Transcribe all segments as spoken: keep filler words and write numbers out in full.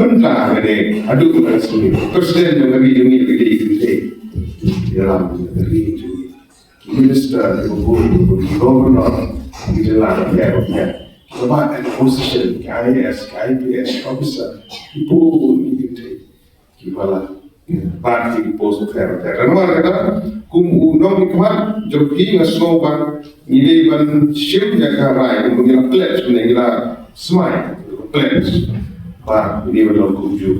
Mynta ka dei haduh ka sngi President jong ka ri jong ngi ka dei ka dei. Ïalam ka ri jong ngi. Ki minister, ki bun, ki governor, ki jylla, ki bapher bapher. Ki ba en opposition, ki I A S, ki I P S officer, ki bun, ki bun, ki bala. Ba ki post bapher bapher. Namar kata, kum u nongmihkhmat jong phi nga sngew ba ngi dei ban shim ïa ka rai, kum ngi la pledge, ngi la smai, pledge. Ba ngi dei ban long kumjuh,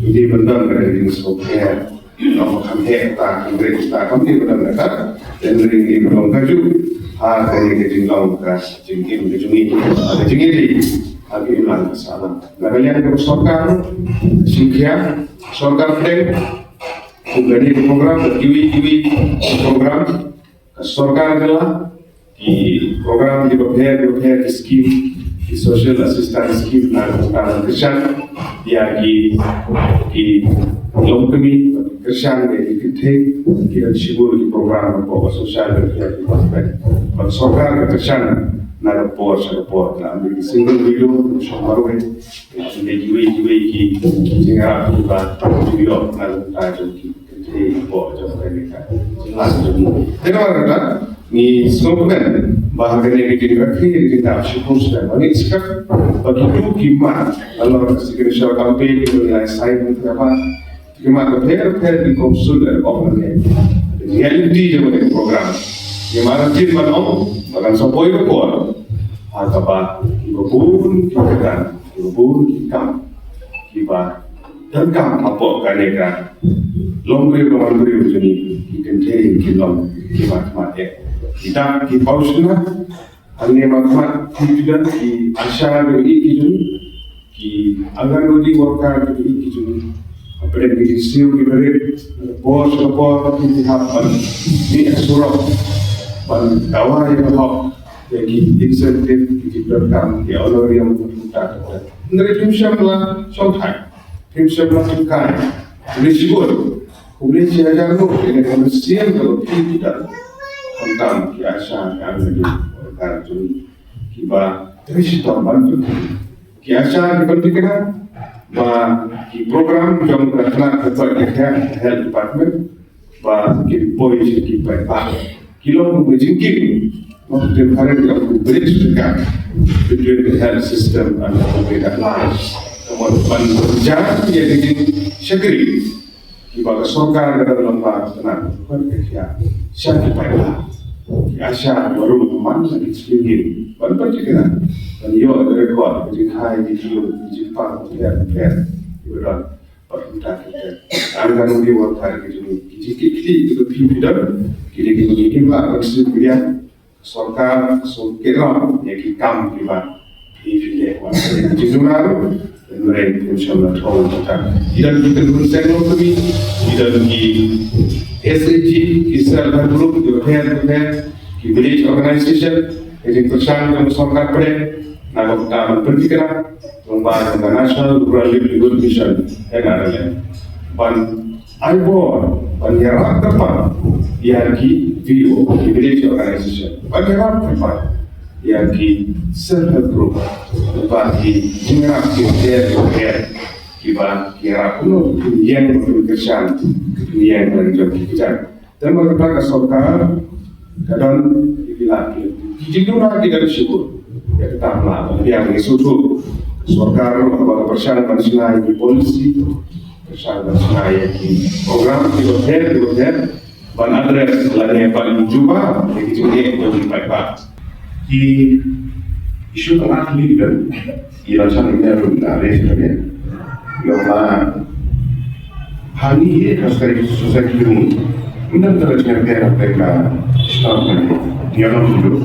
ngi dei ban don ka ri sngewbha. Long kham heh ta, kham heh ta, kham heh ta, kham heh ta. Te ngi dei ban long kajuh ha kane ka jinglong ka jingim ka jong ngi, ka jingim ha ka imlang ka sahlang. Na ka liang ka sorkar, shim khia, sorkar pdeng, kum kane ka program, ka kiwei kiwei ka program, ka sorkar ka la, ki program ki bapher bapher, ki scheme, ki social assistance scheme, na ka bynta ban kyrshan ïa ki, ki longkmie, kyrshan ïa ki kynthei, ki don shibun ki program hapoh ka social welfare department. Bad sorkar ka kyrshan na ka por sha ka por, na ka single window, shong marwei, na kiwei kiwei ki jingïarap kiba ïoh na ka bynta jong ki. Te bok jong kane ka jinglah jong ngi. Te namar kata ngi sngewkmen ba ha kane ka jingrakhe ka jingdap shiphew snem ba ngi expect ba kito ki mat halor ka signature campaign ki ba ngi la sign mynta ka mat, ki mat bapher bapher ki kongsul da ong hangne. Ngi ïa lynti jong kane ka program. Ngi mat ruh ban ong ba kan sa poi ka por ha kaba ki ba bun ki kyrdan, ki ba bun ki kam, ki ba donkam hapoh kane ka longbriew longbriew jong ngi, ki kynthei ki long kiba khmat eh. Ki dak ki paw shynna, hangne ma khmat ki juda, ki ASHA ki ïeit ki jong ngi, ki Anganwadi worker ki ïeit ki jong ngi. Hapdeng ki jingsiew ki barit, por sha por ki hap ban mih surok ban dawa ïa ka hok. Ïa ki incentive, ki jingdonkam, ki honorarium, kumta kumta. Hynrei phim shym la shongthait, phim shym la tyngkai. Hynrei shibun, kumne shi hajar ngut, ïa ka mynsiem kaba phi phi don. Khamtam ki ASHA, ki Anganwadi worker jong ngi kiba trei shitom ban pynthikna. Ki ASHA ki pynthikna ba ki program jong ka tnat ka koit ka khiah ka health department ba kin poi sha ki paidbah. Ki long kum ka jingkit, long different, long kum bridge the gap between the health system and the public at large. Ka mut ban jan ïa ka jingshakri kiba ka sorkar ka don lyngba ka tnat ka koit ka khiah sha ki paidbah. Ki ASHA kiba rung man la ki shlingin ban pynthikna, ban ïoh ka record ka jingkhie, ka jingïoh, ka jingpang bapher bapher kiba don. Bad kumta kumta. Anganwadi worker ki jong ngi, ki jingkit khlieh kiba phi phi don, ki dei kiba ngi im lah ban sngewthuh ïa ka sorkar, ka sorkar ki ram ïa ki kam kiba phi phi leh. Wan ka jingduna ruh, hynrei phim shym la thoh kumta. Ki don ki kynhun seng longkmie, ki don ki SHG, ki self help group, ki bapher bapher, ki village organization, ki jingkyrshan jong ka sorkar pdeng na ka bynta ban pynthikna. Lyngba jong ka National Rural Livelihood Mission, N R L M, ban ai bor, ban ïarap kyrpang ïa ki V O, ki village organization, ban ïarap kyrpang ïa ki self help group, lyngba ki jingïarap ki bapher bapher kiba ki ïarap kumno kin ïeng ban pynkyrshan, kin ïeng ban jong ki kjat. Te namar kata ka sorkar ka don ki lad ki, ki jingduna ki don shibun. Ïa kata la ba ïa ngi sngewthuh, sorkar ruh haba ka pyrshang ban shna ïa ki policy, pyrshang ban shna ïa ki program ki bapher ki bapher ban address lane ban jubab ïa ki jingeh jong ki paidbah. Ki issue tang ar tylli ki don. Ïa la shah ïa ruh na re shah ïa. Ïa la hani ïa ka society, society jong ngi. Ym don tara jingïapher hapdeng ka stam ka ïa la ruh.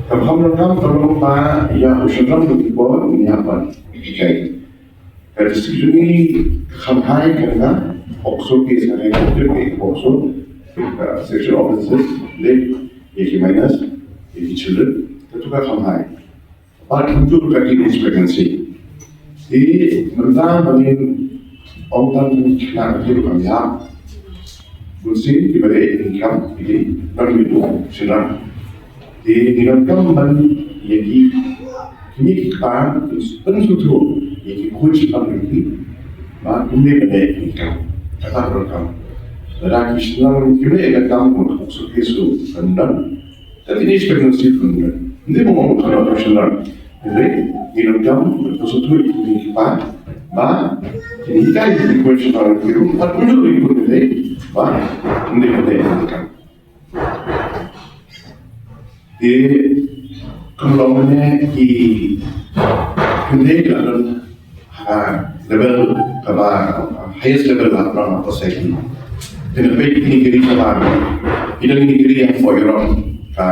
Ka kham donkam ka long ba ïa u shynrang ruh ki bor ngi hap ban jai. Ka district jong ngi ka kham hai ka nga POCSO case ka nga ka trip ka POCSO, ka sexual offences, rape, ïa ki minors, ïa ki children, ka tu ka kham hai. Bad kumjuh ka teenage pregnancy. Te mynta ba ngin ong tang ki khynnah ki ruh kam ïap. Bun sien kiba dei income ki dei ban mih tu shynrang. Te ngi donkam ban ïa ki Kine ki kpa ki pynsngewthuh ïa ki khun sha pang ki ba kumne ka dei ki kam. Kata ka kam. Lada ki shnong ki meh ka kam ko ka suk ki suk kan dang. Tapi ni sebagai nasib pun. Ni mo mo kana profesional. Jadi ni kam ko suk tu ni ki kpa ba ni kai ki khun sha pang ki ru pat pun ni ko ni ba ni ko ni kam. Te kumno ne ki kynthei ki la don ha level kaba highest level la pynlong ha society. Te na peit kine ki ri kaba ki don kine ki ri hapoh Europe, ka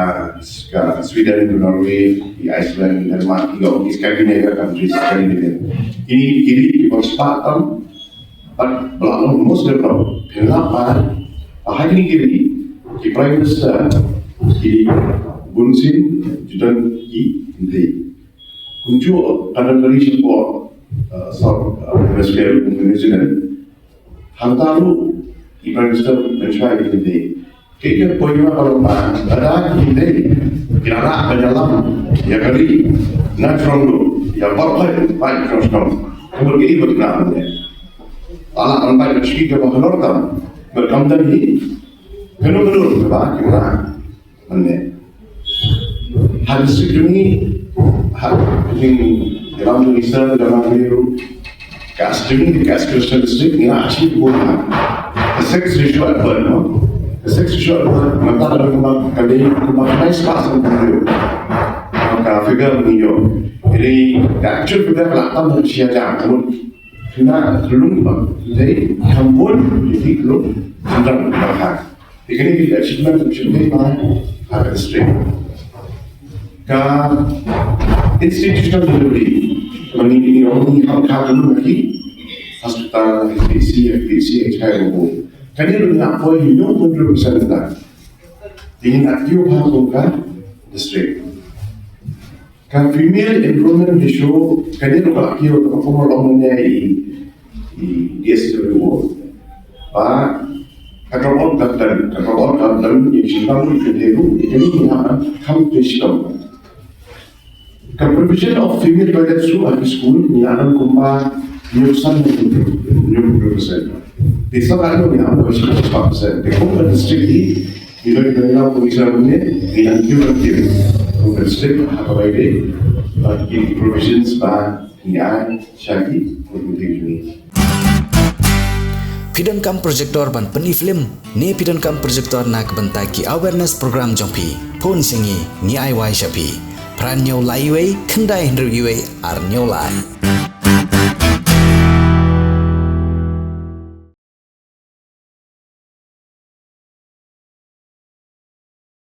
ka Sweden, Norway, ki Iceland, Denmark, ki Scandinavia countries, Scandinavia. Kine ki ri kiba spah tam But ba la long most developed, phin lap ba ha kine ki ri ki prime minister ki bun sien ki don ki kynthei. Kumjuh ka don ka ri shapoh South Hemisphere, New Zealand. Hangta ruh ki prime minister mynshuwa ki kynthei. Kaei ka point ba ka long ba lada ki dei ki la lah ban ïalam ïa ka ri na shnong ruh, ïa baroh hi ba shnong shnong. Ka mut kaei ba ki lah ban ïa la lah ban bai ba shisha kaba halor tam. Ba kam don hi kano kano ba ki lah ban ïa. Ha district jong ngi ha jingïalam jong ngi sir, jong ngi ruh. Ka sdang ka Christian district ngi la achieve bun ha. Ka sex ratio at birth, no? Ka sex ratio at birth mynta ka dei kumba ka dei kumba ka dei spah sawphew. Ka figure ngi ïoh. Jadi ka actual figure ka la tam da shi hajar. Ka mut kine ki lung ba dei kam bun, ki lung tang ba ha. Te kine ki achievement ki achievement ba ha ka district. Ka institutional delivery, mane ngi ong ngi ham ka delivery, hospital, H P C, F P C, H I O. Kane ruh ngi la poi hynñiew phew hynriew percent da. Te ngi la kiew ha ka district. Ka female enrollment ratio, kane ruh ka la kiew, ka kum long ne i, i D S W O. Ba ka dropout ka don, ka dropout ka don, i shim tang i kynthei ruh, i kynthei ruh ngi hap ban kham pyrshah. Ka provision of female toilets ruh ha ki school ngi la don kumba hynñiew san, hynñiew percent. Te sa ka don ngi hap ban shim percent. Te kum ka district i, Ngi dang ngi dang ngi dang ngi dang kiew dang kiew. Kum ka district ha kaba ïadei bad ki provisions ba ngi ai sha ki community jong ngi. Phi donkam projector ban pyni film ne phi donkam projector na ka bynta ki awareness program jong phi? Phone sha ngi, ngi ai wai sha phi. Phra hynñiew lai wei khyndai hynriew wei ar hynñiew lai.